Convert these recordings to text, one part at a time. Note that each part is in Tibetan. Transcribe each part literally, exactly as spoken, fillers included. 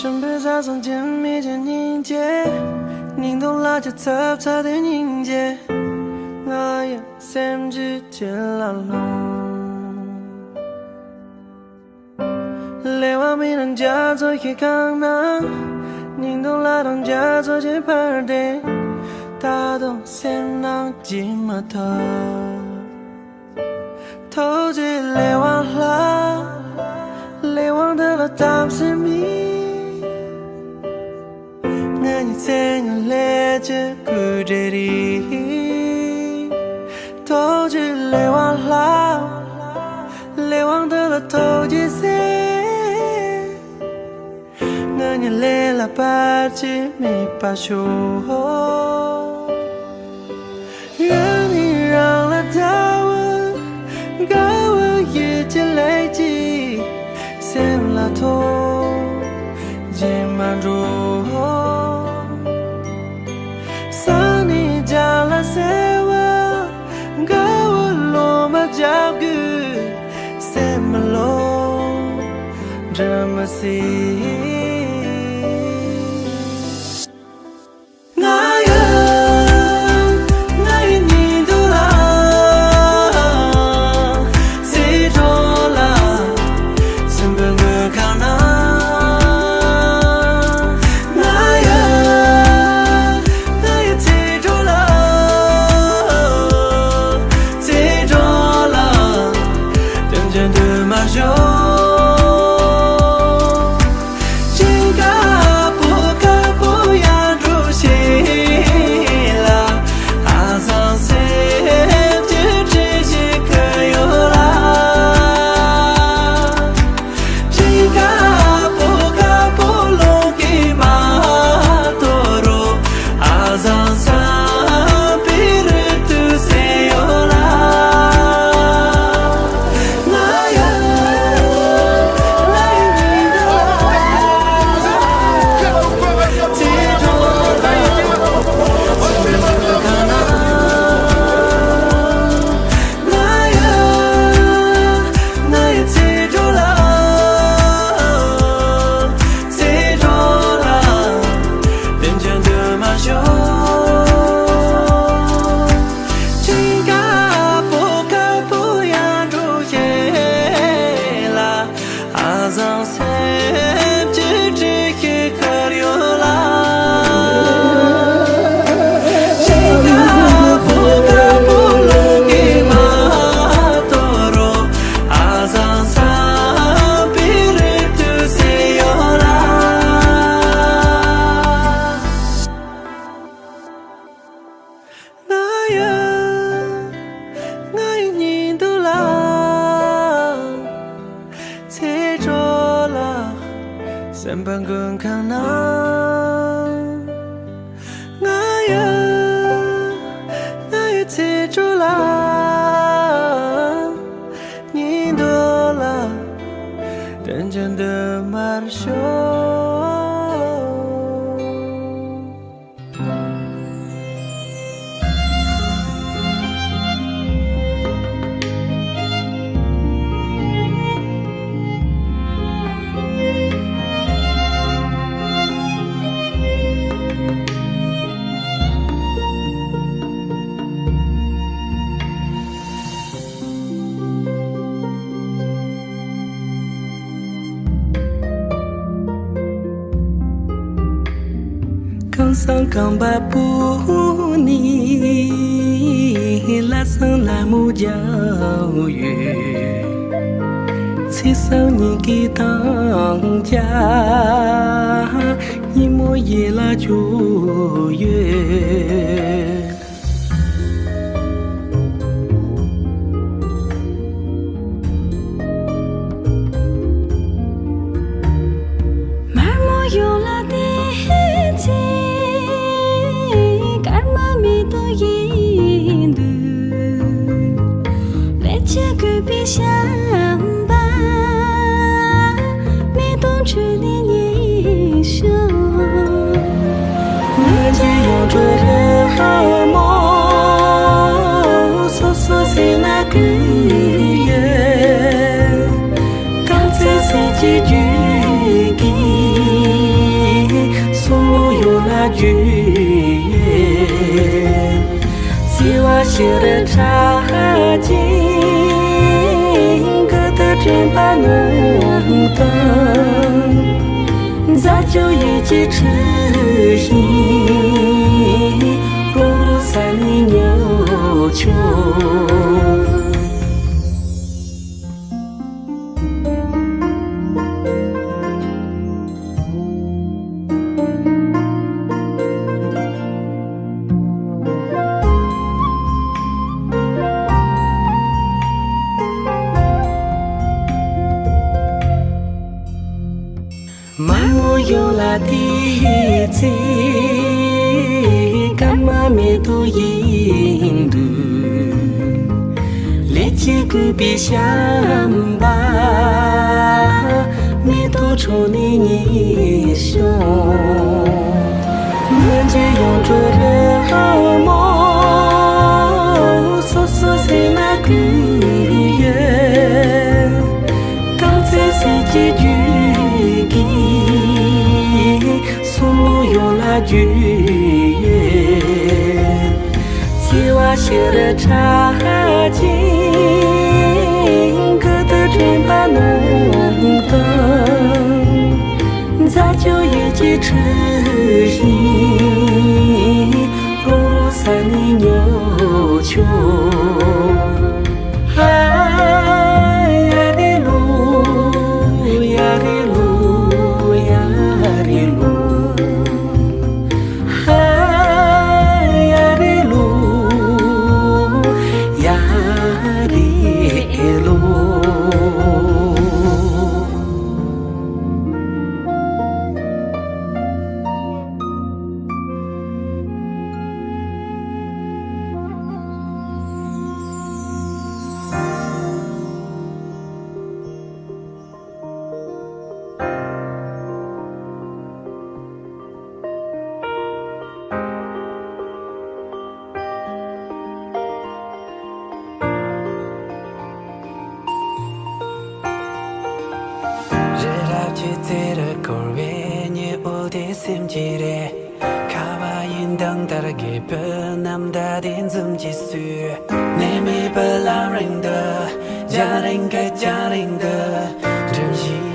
སེམས་པའི་ས་སོང་ཅི་མི་ཅི་སྙིང་རྗེ། སྙིང་སྟོབས་ལ་ཅི་ཚབ་ཚ་དེ་སྙིང་རྗེ། ང་ཡི་སེམས་ཀྱི་བྱེད་ལ་ལྷུང་། ལས་དབང་མི་རང་རྒྱ་མཚོ་ཞིག་གང་ན། སྙིང་སྟོབས་ལ་རང་རྒྱ་མཚོ་ཞིག་འཕར་ཏེ། ད་དུང་སེམས་ནང་སྐྱིད་མ་ཐག་ཐུགས་རྗེ་ལས་དབང་ལྷ། ལས་དབང་དེ་ལ་གཏམ་སེམས་མི། ང་ཉིད་ཚེ་སྔོན་ལས་ཀྱི་སྐུ་འདྲ་རེད། ཐུགས་རྗེ་ལས་དབང་ལྷ། ལས་དབང་དེ་ལ་ཐུགས་རྗེ་ཟེར། ང་ཉིད་ལས་ལ་བར་ཆད་མེད་པར་ཤོག་རང་ཉིད་རང་ལ་ལྟ་བུ། དགའ་བའི་ཡིད་ཀྱི་ལས་ཀྱིས་སེམས་ལ་ཐོགས་རྗེས་མ་འགྲོ། སང་ཉིན་རྒྱ་ལ་གསལ་བ། དགའ་བའི་ལོ་མ་རྒྱག་དགོས། སེམས་མ་ལོ་འདྲ་མ་སྲིད། ང་ཡི་ང་ཡི་སྙིང་སྡུག་ལ། ཚེ་གྲོགས་ལ། སེམས་པའི་མགོན་ཁང་ན། ང་ཡི་ང་ཡི་ཚེ་གྲོགས་ལ། ཚེ་གྲོགས་ལ། དོན་ཆེན་དུ་མ་ཤོག་ཅིང་ཀ་པོ་ཀ་པོ་ཡར་འགྲོ་ཞིག་ལ། ཨ་སང་སེམས་ཀྱི་དྲི་ཞིག་ག་ཡོད་ལ། ཅིང་ཀ་པོ་ཀ་པོ་ལོང་གི་མ་དོ་རོ། ཨ་སང་སང་པི་རི་ཏུ་སེ་ཡོད་ལ། ང་ཡི་ང་ཡི་སྙིང་སྡུག་ལ། ཚེ་གྲོགས་ལ། སེམས་པ་མགོན་ཁང་ན། ང་ཡི་ང་ཡི་ཚེ་གྲོགས་ལ། སྙིང་སྡུག་ལ། དོན་ཆེན་དུ་མར་ཤོག་གང་སང་གང་པ་པོ་ནི་ལ་སང་ལ་མོ་རྒྱག་ཡོད། ཚེ་སང་ཉིན་གི་དང་རྒྱ་ཉིན་མོ་ཡིད་ལ་འཇོག་ཡོད། མར་མོ་ཡོང་ལ་དེ་ཚེ་སྐར་མ་མེ་ཏོག་ཡིན་དུས། ལས་བྱེད་དགོས་པའི་བྱམས་པ། མེ་ཏོག་ཁྲོད་ནས་ཉིན་ཤོག་ང་ཚོའི་ཡོངས་གྲོལ་རེད་མོ། སོ་སོ་ཟིན་ན་ཀུན་ཡོད། རྐང་རྩེད་ཟེར་གྱི་རྒྱུད་ཀྱི། བརྩེ་བ་ཤི་རུ་ཕྲ་ཅིང་གི་དུ་དྲན་པ་ནོར་དང་། མཛའ་གཅུགས་ཡིད་ཀྱི་འཁྲུལ་ཞིང་བློ་ས་ནས་ཉོ་ཆོག། མ་མོ་ཡོད་ལ་དེ་ཚེ་སྐར་མ་མེ་ཏོག་ཡིན་དུས། ལས་ཀྱི་གུས་པའི་བྱམས་པ་མེ་ཏོག་ཁྲོད་ནས་ཉིད་བྱུང་། མི་འཇིགས་ཡོངས་གྲོལ་རི་མོ་སོ་སོ་སེམས་ན་གུས་ཡོད། རྐང་རྩེད་ཟས་ཀྱི་རྒྱུད་ཀྱིས་སྲུང་མོ་ཡོངས་ལ་རྒྱུས་ཡོད། བརྩེ་བ་ཤི་རུ་ཕྲ་ཅིང་གི་དུ་དྲན་པ་ནོར་དང་། མཛའ་གཅུགས་ཡིད་ཀྱི་འཁྲུལ་ཞིང་བློ་ས་ནས་ཉོ་ཆོག། ཧ་ཡ་རེ་ལོ། ཡ་རེ་ལོ། ཡ་རེ་ལོ། ཧ་ཡ་རེ་ལོ། ཡ་རེ་ལོ། རི་རབ་ཀྱི་རྩེ་རུ་བསྐོར་བའི་ཉི་འོད་དེ་སེམས་ཀྱི་རེད། ཁ་བ་ཡི་མདངས་ལྟར་རྒས་པའི་ནམ་ཟླ་དེ་འཛུམ་གྱིས་བསུས། ནད་མེད་པའི་ལམ་རིང་དུ། རྒྱང་རིང་གི་རྒྱང་རིང་དུ་འགྲིམ་བཞིན།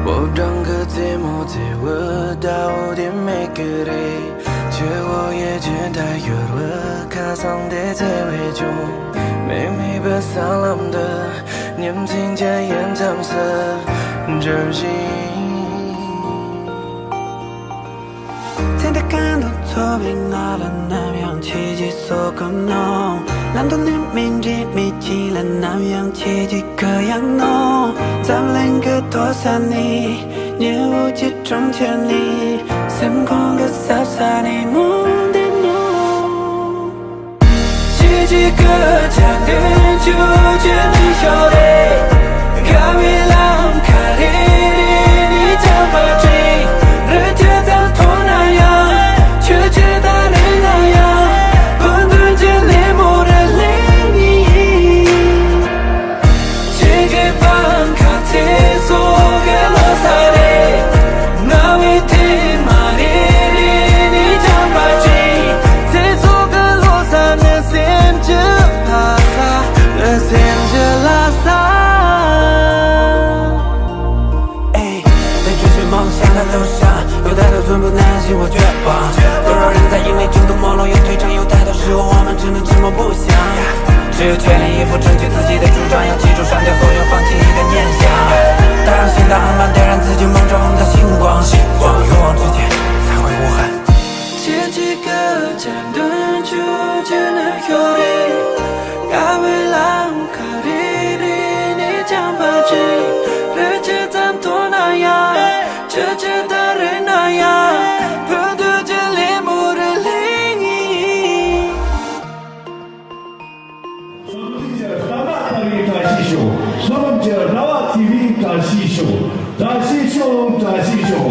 འོབས་འབྲིང་གི་རྩེ་མོ་རྩེ་བའི་ཟླ་འོད་དེ་མེད་ཀྱི་རེད། ཆུ་བོ་ཡི་རྒྱུན་ལྟར་གཡོ་བའི་ཁ་ཟས་དེ་བརྩེ་བས་སྦྱོང་། མིག་མེད་པའི་ས་ལམ་དུ། ཉིན་མཚན་གྱི་ཡུན་མཚམས་སུ་འགྲིམ་བཞིན། ཚེ་འདི་གང་དུ་འཚོ་བའི་ང་ལ་ནམ་ཡང་ཁྱེད་ཀྱིས་བསོད་སྐོམ་གནང་། ལམ་དུ་ནི་མི་འདྲེས་མི་གཅིག་ལ་ནམ་ཡང་ཁྱེད་ཀྱིས་གུ་ཡངས་གནང་། འཛམ་གླིང་གི་མཐོ་ས་ནས། ཉི་འོད་ཀྱི་གྲོང་ཁྱེར་ནས། སེམས་ཁོང་གི་ཟབ་ས་ནས་སྨོན་འདུན་གནང་། ཁྱེད་ཀྱི་སྐུ་ཚེ་བདུན་ཅུ་བཅུ་ནས་ཤོར་རེ། དགའ་བའི་ལམ་ཁ་རེ་རེ་ནས་བྱམས་པ་སྤྲིན་རི་ཁྱེད་ཙམ་མཐོང་ན་ཡང་། ཁྱོད་ཁྱེད་ལྟར་རེ་ན་ཡང་། བུ་འདུན་གྱི་ལེན་མོ་རེ་ལེན་ངེས་ཡིན། ཁྱེད་ཀྱི་པང་ཁ་ཚེ་སྲོག་གི་ལོ་ས་རེད། རྣ་བའི་ཐེངས་མ་རེ་རེ་ནས་བྱམས་པ་སྤྲིན་ཚེ་སྲོག་གི་ལོ་ས་ནི་སེམས་ཀྱི་ལྷ་ས། ནི་སེམས་ཀྱི་ལྷ་ས། ཨེ། དེ་ཆུ་ཆུ་མང་ཤ་ལ་ལོ་ཤ། 有太多寸步难行，我绝望。弱弱人在引领中的没落，有退场，有太多时候我们只能沉默不响。只有确定一步正确自己的主张，要记住删掉所有放弃的念想。踏上新的航班，点燃自己梦中的星光，星光，勇往直前，才会无憾。 བསམ་པ་ལྟར་བའི་བཀྲ་ཤིས་ཤོག་བསོད་ནམས་ཀྱི་རྣ་བ་འཚོ་བའི་བཀྲ་ཤིས་ཤོག་བཀྲ་ཤིས་ཤོག་བཀྲ་ཤིས་ཤོག